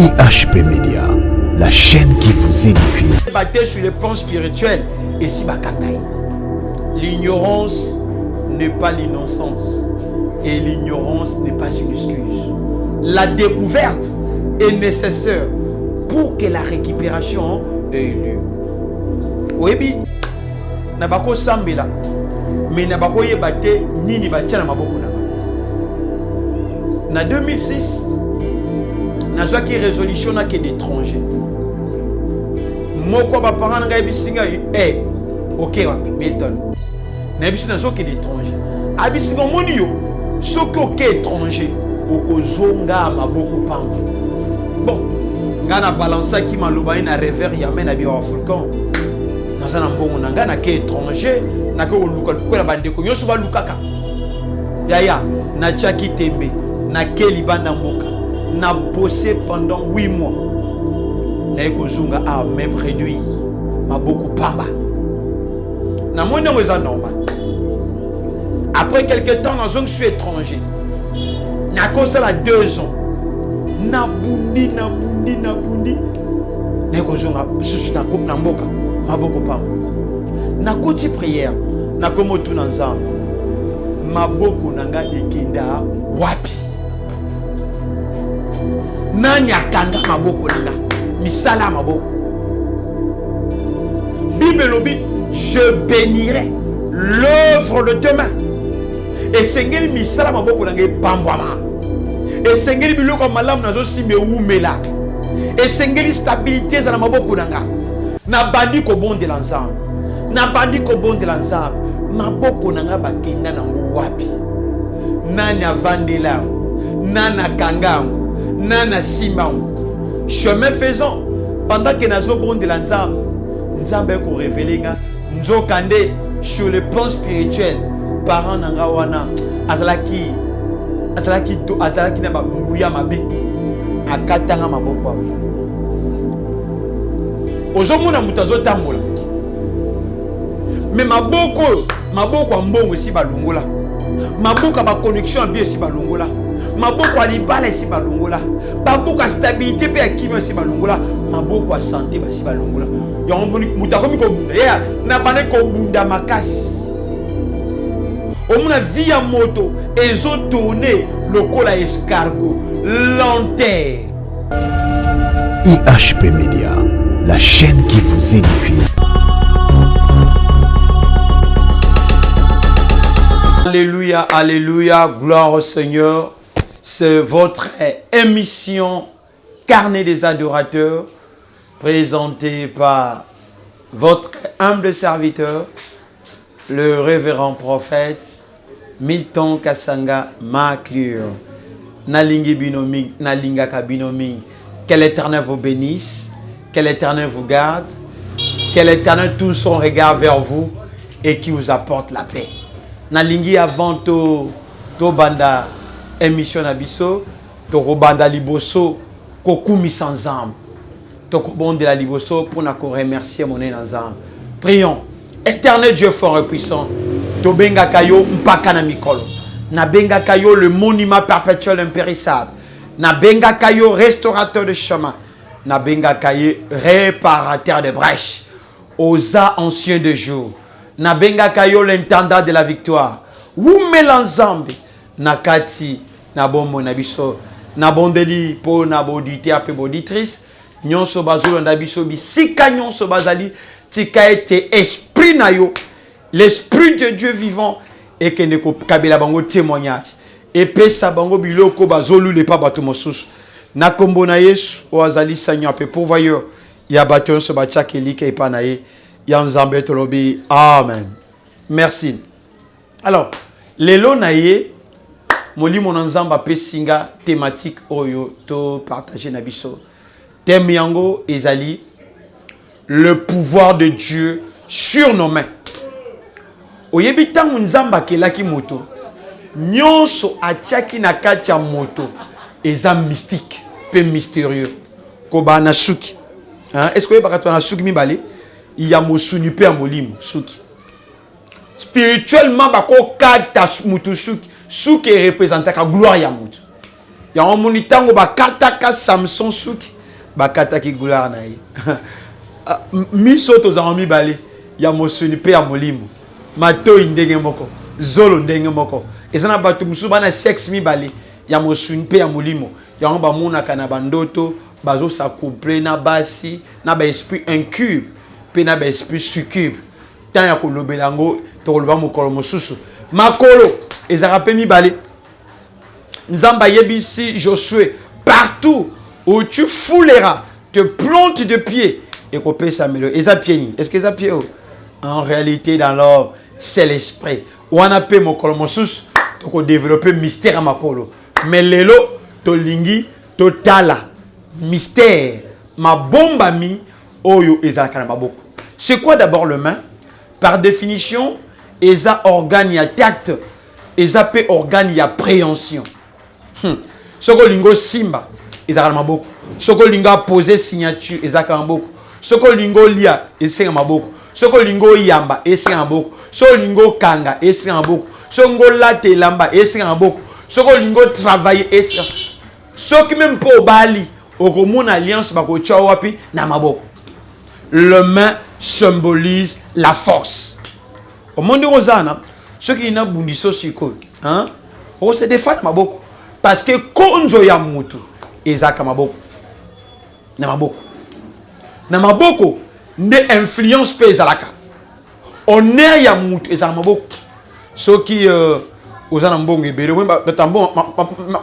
IHP Media, la chaîne qui vous édifie. Batte sur le plan spirituel et si bakanga ye. L'ignorance n'est pas l'innocence et l'ignorance n'est pas une excuse. La découverte est nécessaire pour que la récupération ait lieu. Oyebi na bakosambela mais na bakoyeba te nini batia na maboko na nga. Na 2006 nazwaki résolution nakende étranger. Moko ya baparent na ngai ayebisi ngai eh, oke wapi Milton? Nayebisi nazokende étranger. Ayebisi ngai omoni yo soki oke étranger okozonga maboko pamba. Bon, ngai na balansaki maloba ye na revers ya main na biwa African. Naza na mbongo na ngai nake étranger, nake koluka lokola bandeko nyonso balukaka. Yaya, natiaki tembe, nake libanda mboka, na bossé pendant 8 mois. Naye kozonga awa même réduit, maboko pamba. Namoni yango eza normal. Après quelque temps, nazongi suis étranger. Nakosala 2 ans. Nabundi, nabundi, nabundi. Naye kozonga susu na na mboka, maboko pamba. Nakoti prière, nakomi otuna Nzambe. Maboko na nga ekenda wapi? Nani akanga maboko na nga? Misala ya maboko. Bible elobi, je bénirai l'œuvre de tes mains. Esengeli misala maboko na nga epambwama. Esengeli biloko ya malamu nazosimba ewumela. Esengeli stabilité ezala maboko na nga. Nabandi kobondela Nzambe. Nabandi kobondela Nzambe. Maboko na nga bakenda nango wapi? Nani avandela yango? Nani akanga yango? Nani asimba yango? Chemin faisant, pendant que nazobondela Nzambe, Nzambe akorévéler nga nzokande sur le plan spirituel, parent na nga wana azalaki azalaki azalaki na banguya mabe, akatanga maboko yango. Ozomona moto azotambola me maboko oyo, maboko ya mbongo esi balongola, maboko ya baconnexion ya bi esi balongola, maboko ya libala esi balongola, maboko ya stabilité mpe ya kimia esi balongola, maboko ya santé basi balongola. Yango moni moto akomi kobunda ye na bandaki kobunda makasi. Omona vie ya moto ezotourne lokola escargot lenteur. IHP Media, la chaîne qui vous édifie. Alléluia, alléluia, gloire au Seigneur. C'est votre émission Carnet des adorateurs, présentée par votre humble serviteur, le révérend prophète Milton Kasanga Maclure. Nalingi bino mingi, nalingaka bino mingi. Que l'Éternel vous bénisse, que l'Éternel vous garde, que l'Éternel tourne son regard vers vous et qui vous apporte la paix. Nalingi avant to tobanda émission na biso, tokobanda liboso kokumisa Nzambe. Tokobondela liboso mpona koremercier monene na Nzambe. Prions. Éternel Dieu fort et puissant, tobengaka yo mpaka na mikolo. Nabengaka yo le monument perpétuel impérissable. Nabengaka yo restaurateur de chemin. Nabengaka ye réparateur de brèches. Oza ancien de jour. Nabengaka yo l'intendant de la victoire. Wumela Nzambe na kati na bomoi na biso. Nabondeli mpo na baauditeur mpe baauditrice nyonso bazolanda biso bisika nyonso bazali, tika ete esprit na yo, l'esprit de Dieu vivant, ekende kokabela bango témoignage, epesa bango biloko bazolula epa bato mosusu. Na kombo na Yesu oyo azali Seigneur mpe pourvoyeur ya bato nyonso batiaka elika epa na ye ya Nzambe, tolobi amen. Merci. Alors lelo na ye molimo na Nzambe apesi nga thématique oyo to partage na biso. Thème yango ezali le pouvoir de Dieu sur nos mains. Oyebi ntango Nzambe akelaki moto, nyonso atiaki na kati ya moto eza mystique mpe mystérieux. Kobaa na suki, hein? Est-ce que oyebaka to na suki mibale ya mosuni mpe ya molimo? Suki spirituellement bakokata mutu suki, suki erepresentaka gloire ya mutu. Yango omoni ntango bakataka Samson suki, bakataki gloire na ye. Ah, miso tozalaka mibale, ya mosuni mpe ya molimo. Matoi ndenge moko, zolo ndenge moko. Eza na bato mosusu bana sexe mibale, ya mosuni mpe ya molimo. Yango bamonaka na bandoto bazosacouple na basi na baesprit incube mpe na baesprit succube. Temps ya kolobela yango tokoloba mokolo mosusu. Makolo ezalaka mpe mibale. Nzambe ayebisi Josué: partout où tu fouleras te plante de pied, ekopesamelo. Eza pied nini? Est ce que eza pied oyo? En réalité, dans l'homme, c'est l'esprit. Wana mpe mokolo mosusu tokodévelopper mystère ya makolo, mais lelo tolingi totala mystère mabombami oyo ezalaka na maboko. C'est quoi d'abord le main? Par définition, eza organe ya tact, eza mpe organe ya préhension. Soki olingi osimba, ezalaka na maboko. Soki olingi apose signature, ezalaka na maboko. Soki olingi olia, esenga maboko. Soki olingi oyamba, esenga maboko. Soki olingi okanga, esenga maboko. Soki olingi olata elamba, esenga maboko. Soki olingi otravailler, esenga. Soki même mpo obali, okomona alliance bakotya wapi? Na maboko. Le main symbolise la force. Omoni ndenge oza na, soki nabundisa sikoyo, okose défendre maboko, parce que konzo ya mutu ezalaka maboko. Na maboko, na maboko nde influence mpe ezalaka. Honneur ya mutu ezalaka maboko. Soki oza na mbongo ebele, bato mbongo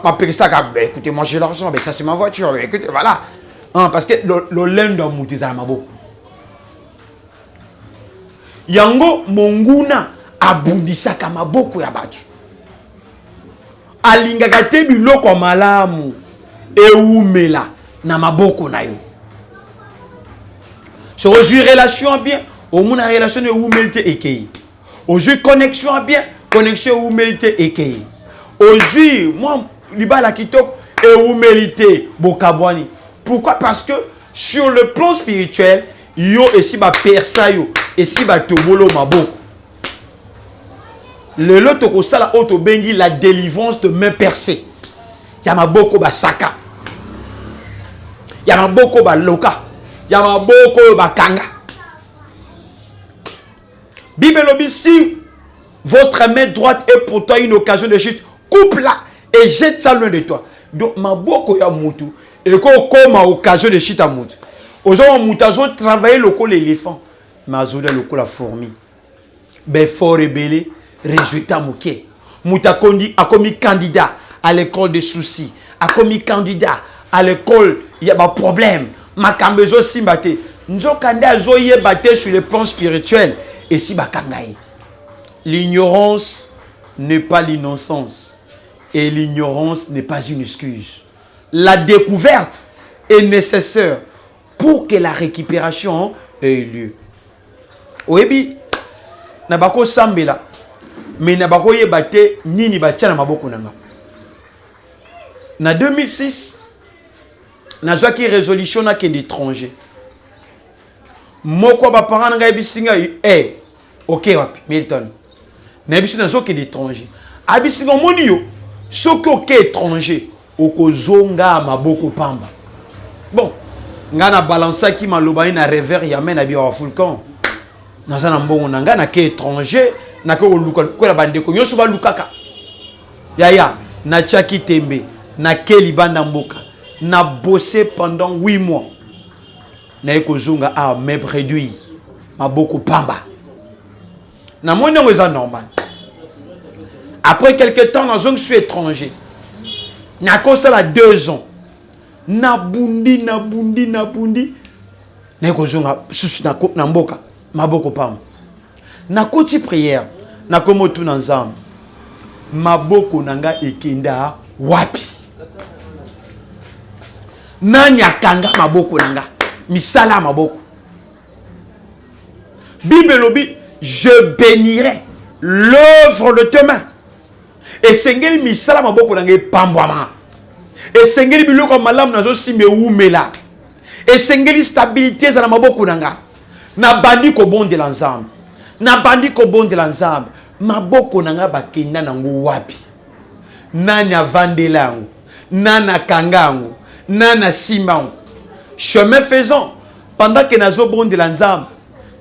mapekisaka: écoutez, moi j'ai l'argent, ben ça c'est ma voiture, écoutez, voilà, hein, parce que lolendo ya mutu ezala maboko. Yango monguna abundisaka maboko ya bato. Alingaka te biloko ya malamu ewumela na maboko na yo. Soki ozwi relation bien, omona relation ewumeli te, ekei. Ozwi connexion bien, connexion ewumeli te, ekei. Ozwi mwa libala kitoko, ewumeli te, bokabwani. Pourquoi? Parce que sur le plan spirituel, yo esi bapercer yo, esi batobolo maboko. Lelo tokosala oyo tobengi la délivrance de main percée, ya maboko basaka, ya maboko baloka, ya maboko oyo bakanga. Bible elobi: si votre main droite est pour toi une occasion de chute, coupe-la et jette ça loin de toi. Donc maboko ya mutu ekokoma occasion de chute ya mutu. Ozomona mutu azotravailler lokola éléphant, mais azolia lokola fourmi. Baeffort ebele, résultat moke. Moto akondi, akomi candidat à l'école de soucis, akomi candidat à l'école ya baproblème, makambo ezosimba te. Nzoka nde azoyeba te, sur le plan spirituel esi bakanga ye. L'ignorance n'est pas l'innocence et l'ignorance n'est pas une excuse. La découverte est nécessaire pour que la récupération ait lieu. Oyebi, na bakosambela, mais na bakoyeba te nini batia na maboko na nga. Na 2006, nazwaki résolution nakende étranger. Moko ya baparent na ngai ayebisi ngai: e oke wapi, Milton? Nayebisi nazokende étranger. Ayebisi ngai: omoni yo, soki oke étranger, okozonga maboko pamba. Bon, ngai na balansaki maloba ye na revers ya main na biawa fulcan. Naza na mbongo na ngai, nake étranger, nake koluka lokola bandeko nyonso balukaka. Yaya, natiaki tembe, nake libanda mboka, na bossé pendant 8 mois, naye kozonga awa main réduit, maboko pamba. Namoni yango eza normal. Après quelque temps, nazongi su étranger, nakosala 2 ans, nabundi, nabundi, nabundi, naye kozonga susu na mboka maboko pamba. Nakoti prière, nakomi otuna Nzambe: maboko na ngai ekenda wapi? Nani akanga maboko na nga, misala ya maboko? Bible elobi: je bénirai l'œuvre de tes mains. Esengeli misala maboko na ngai epambwama. Esengeli biloko ya malamu nazosimba ewumela. Esengeli stabilité eza na maboko na nga. Nabandi kobondela Nzambe, nabandi kobondela Nzambe: maboko na ngai bakenda nango wapi? Nani avandela yango? Nani akanga yango? Nani asimba yango? Chemin faisant, pendant que nazobondela Nzambe,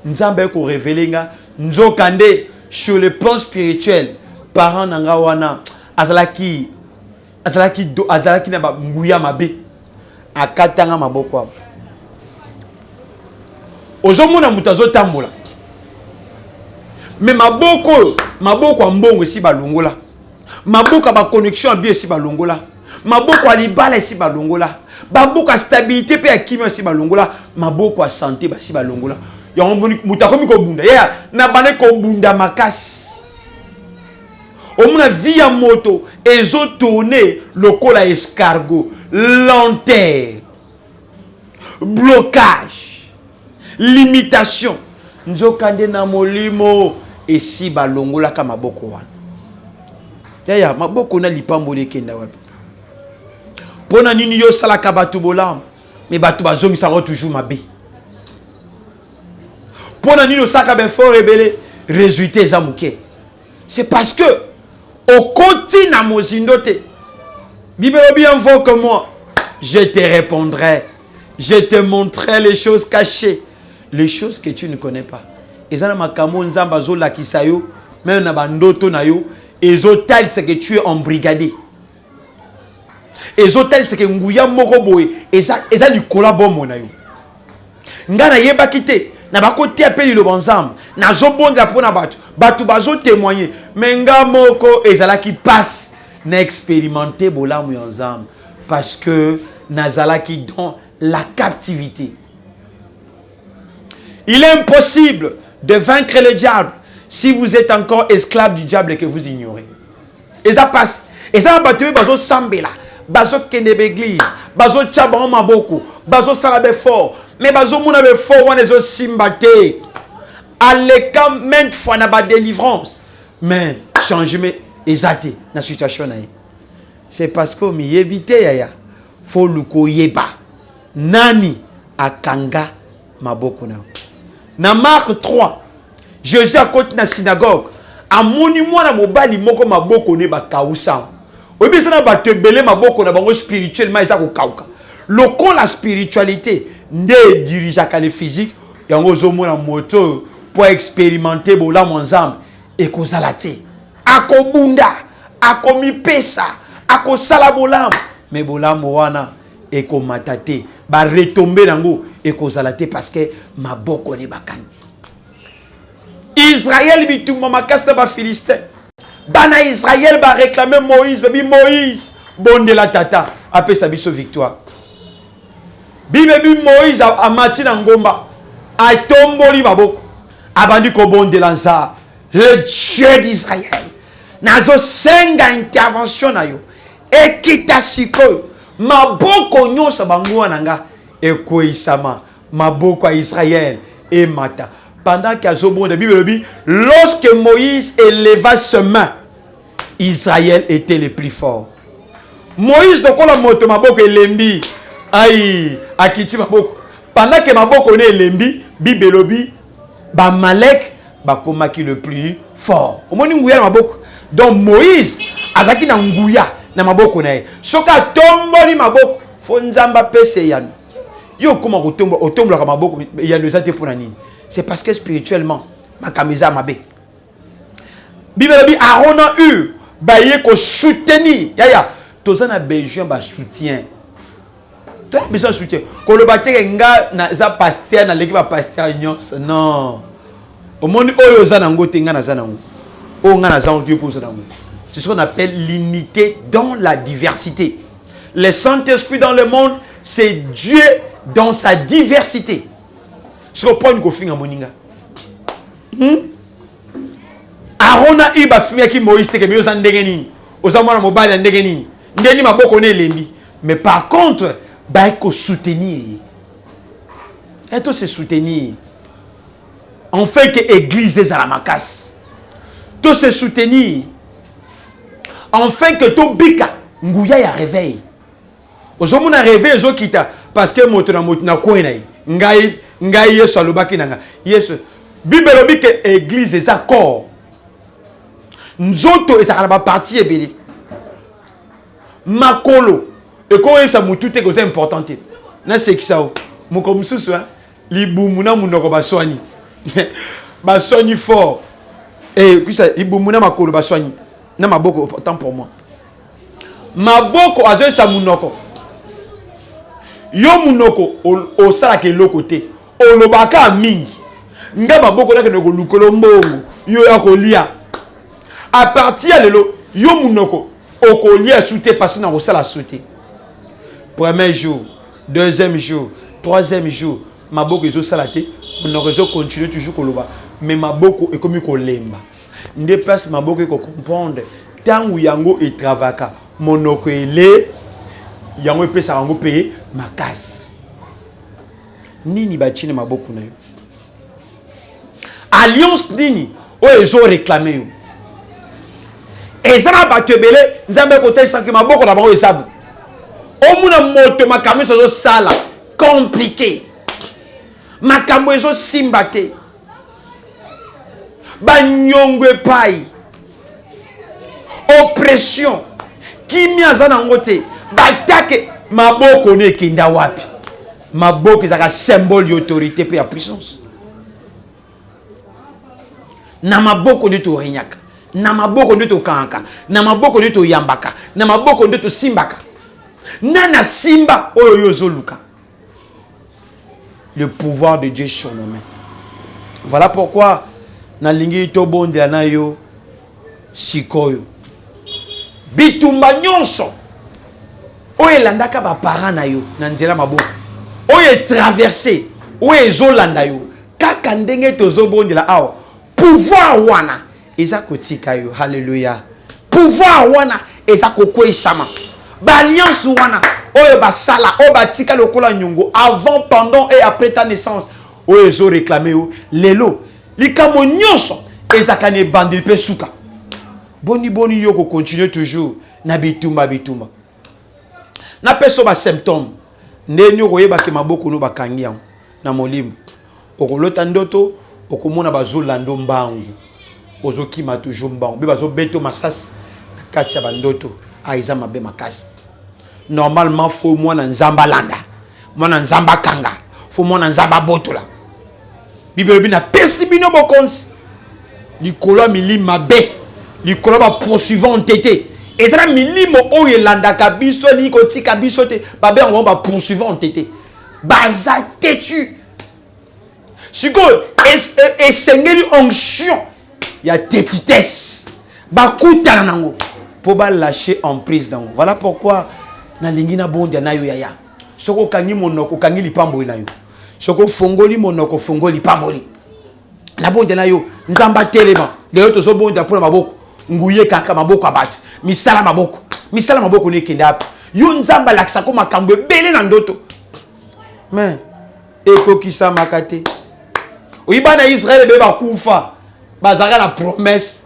Nzambe aye korévéler nga, nzokande sur le plan spirituel, parent na nga wana azalaki na banguya mabe, akatanga maboko awa. Ozomona moto azotambola, mais maboko oyo, maboko ya mbongo esi balongola, maboko ya baconnexion ya bio esi balongola, maboko ya libala esi balongola, maboko ya stabilité mpe ya kimia esi balongola, maboko ya santé basi balongola yango. Moto akomi kobunda ye na bande kobunda makasi. Omona vie ya moto ezotourner lokola escargot, lenteur, blocage, limitation. Nzokande na molimo esi balongolaka maboko wana. Yaya, maboko na lipamboli ekenda wapi? Mpo na nini yo osalaka bato bolamu, mais bato bazongisaka toujours mabe? Mpo na nini osalaka baeffort ebele, résultat eza moke? C'est parce que okoti na mozindo te. Bible elobi: "Invoque moi, je te répondrai, je te montrerai les choses cachées, les choses que tu ne connais pas." Eza na makambo Nzambe azolakisa yo même na bandoto na yo, ezotalisa que tu es embrigadé, ezotalisa ke nguya moko boye eza likolo ya bomoi na yo. Ngai nayebaki te, na bakoteya mpe liloba Nzambe, nazobondela mpo na bato, bato bazotémoigner, mais nga moko ezalaki mpasi na expérimenter bolamu ya Nzambe, parce que nazalaki dans la captivité. Il est impossible de vaincre le diable si vous êtes encore esclave du diable et que vous ignorez. Eza pasi, eza na bato oyo bazosambela, bazokende baéglise, bazotia bango maboko, bazosala baeffort, mais bazomona baeffort wana ezosimba te. Aleka maintes fois na badélivrance, mais changement eza te na situation na ye. C'est parce que omiyebi te. Yaya, faut luka oyeba nani akanga maboko na yo. Na Marc 3, Jésus akoti na synagogue, amoni mwana mobali moko, maboko ne bakausa. Oyebi, eza na bato ebele maboko na bango spirituellement eza kokauka. Lokola spiritualité nde edirigeaka le physique, yango ozomona moto oyo, mpo expérimenter bolamu ya Nzambe ekozala te. Akobunda, akomipesa, akosala bolamu, mais bolamu wana ekomata te, baretombées nango ekozala te, parce que maboko ne bakangi. Israel, bitumba makasi na Bafilistin. Bana Israel baréclamer Moïse, babi: "Moïse, bondela tata apesa biso victoire." Bible ebi Moïse amati na ngomba, atomboli maboko, abandi kobondela Nzambe: "Le Dieu d'Israël, nazosenga intervention na yo ekita sikoyo, maboko nyonso bango na nga ekweyisama, maboko ya Israel emata." Pendant qu'azobonda, Bible elobi: "Lorsque Moïse éleva ses mains, Israël était le plus fort." Moïse, lokola moto maboko elembi, ai akiti maboko. Pendant que maboko ne elembi, Bible elobi Bamalek bakomaki le plus fort. Omoni nguya na maboko? Donc Moïse azalaki na nguya na maboko na ye. Soki atomboli maboko, faut Nzambe apesa eyano. Yo okóma kotombola, otombolaka maboko, eyano eza te. Mpona nini? C'est parce que spirituellement makambo eza mabe. Bible elobi Aaron na Hur baye kosoutenir. Yaya, toza na besoin basoutien, toza na besoin soutien. Koloba teke nga naza pasteur, naleki bapasteur nyonso, non. Omoni oyo oza nango te, nga naza nango. Oyo nga naza nango te, yo mpo oza nango. C'est ce qu'on appelle l'unité dans la diversité. Le Saint-Esprit dans le monde, c'est Dieu dans sa diversité. Soki oponi kofinga moninga, Aaron na Hur bafingaki Moïse teke: "Mais oza ndenge nini? Oza mwana mobali ya ndenge nini? Ndenge maboko ne elembi?" Mais par contre baye kosoutenir ye. E to se soutenir en fait que église ezala makasi, to se soutenir enfin que tobika nguya ya réveil. Ozomona réveil ezokita parce que moto na moto na coin na ye. Ngai Yesu alobaki na ngai, Yesu, Bible elobi ke église eza corps, nzoto ezalaka na baparties ebele. Makolo Ekoyebisa mutu te koza important te. Nasekisa yo. Moko mosusu hein, libumu na munoko baswani. Baswani fort. Eh, kusa libumu na makolo baswani. Na maboko tant pour moi. Maboko azoyebisa munoko. Yo munoko osalaka eloko te. Olobaka mingi. Nga maboko nakende kolukolo mbongo. Yo ya kolia. À partir ya lelo yo munoko okolia su te parce que nakosala su te. Premier jour, deuxième jour, troisième jour, maboko ezosala te, monoko ezocontinue toujours koloba, mais maboko ekomi kolemba. Nde place maboko ekocomprendre ntango yango etravaka monoko ele yango epesaka yango mpe makasi. Nini batie na maboko na yo? Alliance nini oyo ezo réclamer yo? Eza na bato ebele Nzambe akotalisaka maboko na bango eza omona moto makambo nyonso azosala compliqué, makambo ezosimba te, banyongo epai, oppression, kimia aza nango te, batake maboko no ekenda wapi? Maboko ezalaka symbole ya autorité mpe ya puissance. Na maboko nde toregnaka, na maboko nde tokangaka, na maboko nde toyambaka, na maboko nde tosimbaka. Nani asimba oyo yo ozoluka? Le pouvoir de Dieu sur nos mains. Voilà pourquoi nalingi tobondela na yo sikoyo. Bitumba nyonso oyo elandaka ba parents na yo na nzela maboko, oyo etraverse, oyo ezolanda yo kaka ndenge tozobondela awa, pouvoir wana eza kotika yo. Halleluya. Pouvoir wana eza kokweisama. Ba alliance wana oyo basala, oyo batika lokola nyongo avant, pendant et après ta naissance, oyo ezo réclamer yo lelo. Likambo nyonso ezaka na ebandeli mpe suka. Boni boni yo ko continuer toujours na bitumba bitumba. Napesa ba symptômes ndeni okoyeba ke maboko no bakangi yango na molimo. Okolota ndoto, okomona bazolanda mbangu, ozokima toujours mbangu, mpe bazobeta masasi na kati ya bandoto. Ah, eza mabe makasi. Normalement faut mwana Nzambe alanda, mwana Nzambe akanga, faut mwana Nzambe abotola. Bible elobi napesi bino bokonzi likolo ya milimo mabe, likolo ya bapoursuivant te. Eza na milimo oyo elandaka biso, elingi kotika biso te, babengaka bango bapoursuivant te, baza têtu. Sikoyo esengeli onction ya tetitesse bakutana nango mpo balâche emprise nango. Voilà pourquoi nalingi nabondia na yo yaya. Soki okangi monoko, okangi lipamboli na yo. Soki ofongoli monoko, ofongoli lipamboli. Nabondia na yo, Nzambe atelema lelo. Tozobondia mpona maboko, nguye kaka maboko ya bato, misala maboko, misala maboko no ekende api. Yo Nzambe alakisako makambo ebele na ndoto, mais ekokisamaka te. Oyi bana Israele be bakufa, bazalaka na promesse,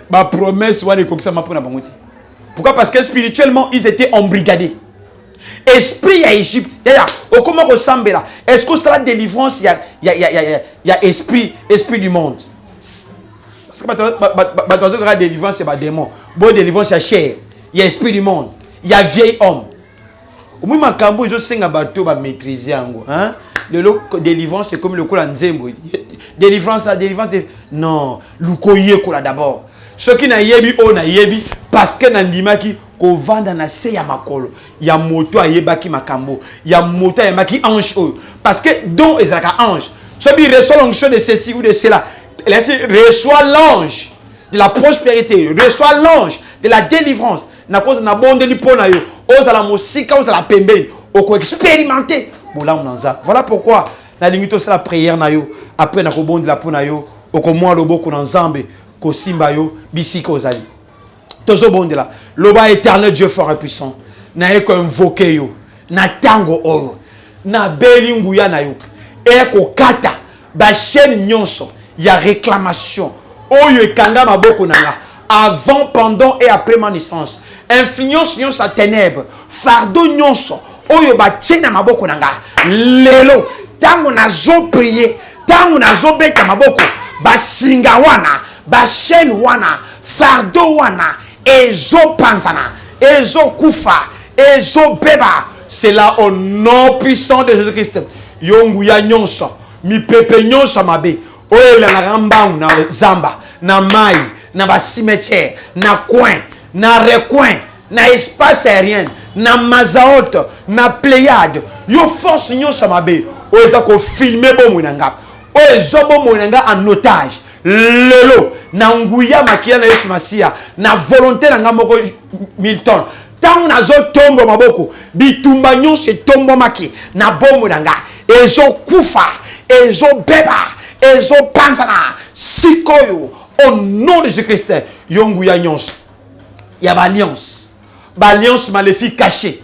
bapromesse wana ekokisama mpona bango te. Pourquoi? Parce que spirituellement ils étaient embrigadés. Esprit ya Égypte. Yaya, okoma kosambela, est-ce que osala délivrance ya esprit, esprit du monde? Parce que bato bazokaka délivrance ya badémon, bo délivrance ya chair, ya esprit du monde, ya vieil homme. Omoi makambo ezosenga bato bamaîtrise yango. Lelo délivrance ekomi lokola nzembo, délivrance, délivrance. Non, luka oyekola d'abord. Soki nayebi oyo nayebi, parce que nandimaki kovanda na se ya makolo ya moto ayebaki makambo, ya moto ayambaki ange oyo, parce que don ezalaka ange. Soki reçoit l'onction de ceci ou de cela, reçoit l'ange de la prospérité, reçoit l'ange de la délivrance. Nakoza nabondeli mpo na yo, ozala mosika, ozala pembeni, okoexpérimente bolamu na Nzambe. Voilà pourquoi nalingi tosala prière na yo. Après nakobondela mpo na yo, okomwa loboko na Nzambe kosimba yo bisika ozali. Tozobondela, loba: Éternel Dieu fort et puissant, naye koinvoke yo na ntango oyo. Nabeli nguya na yo ekokata bachaîne nyonso ya réclamation oyo ekanga maboko na nga avant, pendant et après ma naissance. Influence nyonso ya ténèbre, fardeau nyonso oyo batie na maboko na nga, lelo ntango nazoprier, ntango nazobeta maboko, basinga wana, bachaîne wana, fardeau wana ezopanzana, ezokufa. Ezobeba. C'est là au nom puissant de Jésus-Christ. Yo nguya nyonso, mipepe nyonso mabe oyo elandaka mbangu na zamba, na mai, na bacimetière, na coin, na recoin, na espace aérien, na Mazaote, na Pléiade, yo force nyonso mabe oyo eza kofilme bomoi na nga, oyo ezwa bomoi na nga en otage, lelo na nguya makila na Yesu Masiya, na volonté na nga moko Milton, ntango nazotomba maboko, bitumba nyonso etombwamaki na bomoi na nga ezokufa, ezobeba, ezopanzana sikoyo au nom de Jésus Christ. Yo nguya nyonso ya baalliance, baalliance maléfique caché,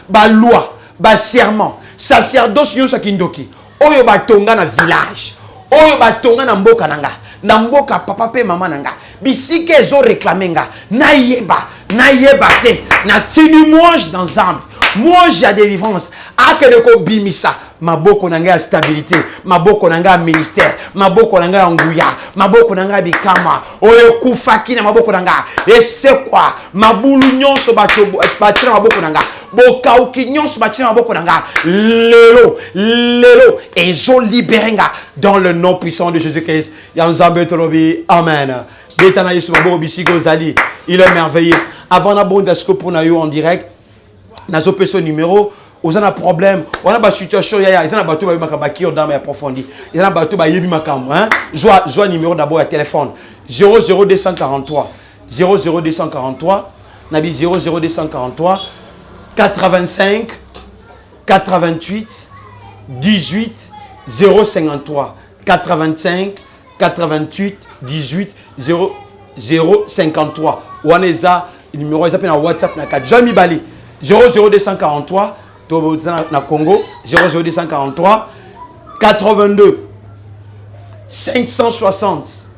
baloi, baserment, sacerdoce nyonso ya kindoki oyo batonga na village, oyo batonga na mboka na nga, na mboka papa mpe mama na nga, bisika ezoréclamer nga, nayeba, nayeba te, natindi mwange na Nzambe, mwange ya délivrance, akende kobimisa maboko na ngai ya stabilité, maboko na ngai ya ministère, maboko na ngai ya nguya, maboko na ngai ya bikama oyo ekufaki na maboko na ngai esekwa. Mabulu nyonso bato batie na maboko na ngai, bokauki nyonso batie na maboko na ngai, lelo lelo ezolibérer nga dans le nom puissant de Jésus Christ. Ya Nzambe, tolobi amen. Beta na Yesu maboko bisika ozali. Il est merveilleux. Avant nabonda siko mpona yo en direct, nazopesa numéro. Oza na problème wana, basituation yaya, eza na bato bayebi makambo, bacure d'âme ya approfondi, eza na bato bayebi makambo. Zwa, zwa numéro d'abord ya téléphone: 00243, 00243, nabi 00243 85 88 18 053, 85 88 18 0 053. Wana eza numéro, eza mpe na WhatsApp na kati. Zwa mibale: 00243, toza na Congo, 00243 82 560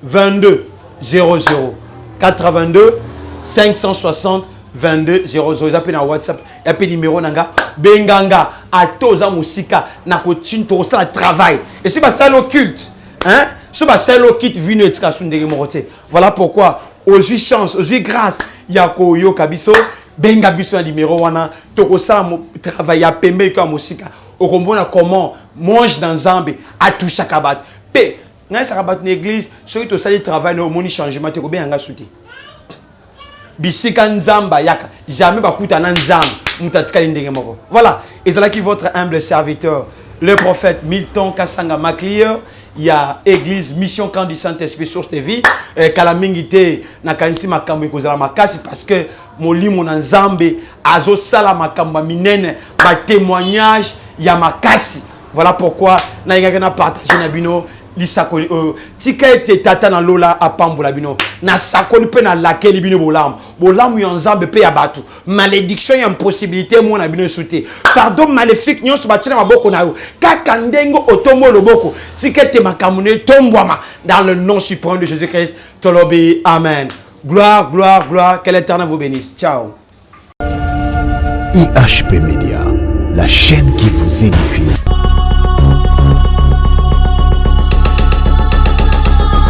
22 00, 82 560 22 00. Eza mpe na WhatsApp ya mpe numéro na nga. Benganga ata oza mosika, na kotini tokosala travail. Esi basali occulte, hein? So basali occulte, vino etika su ndenge moko te. Voilà pourquoi ozwi chance, ozwi grâce ya koyoka biso. Benga biso na numéro wana, tokosala travail ya pembeni kaka mosika. Okomona comment mwange na Nzambe atouchaka bato. Mpe ngai esaka bato na église, soki tosali travail na omoni changement te, kobenga su te. Bisika Nzambe ayaka, jamais bakuta na Nzambe moto atikali ndenge moko. Voilà, ezalaki votre humble serviteur, le prophète Milton Kasanga Maclear ya église Mission Camp du Saint-Esprit Source de Vie. Kala mingi te, nakanisi makambo ekozala makasi parce que molimo na Nzambe azosala makambo ya minene, batémoignage ya makasi. Voilà pourquoi nalingaki na partage na bino lisakoli oyo. Tika ete Tata na lola apambola bino. Nasakoli mpe nalakeli bino bolamu, bolamu ya Nzambe mpe ya bato. Malédiction ya impossibilité mona bino esu te. Fardeau maléfique nyonso batie na maboko na yo, kaka ndenge otombo loboko, tika ete makambo na etombwama dans le nom suprême de Jésus Christ. Tolobi amen. Gloire, gloire, gloire. Que l'Éternel vous bénisse. Ciao. IHP Media, la chaîne qui vous édifie.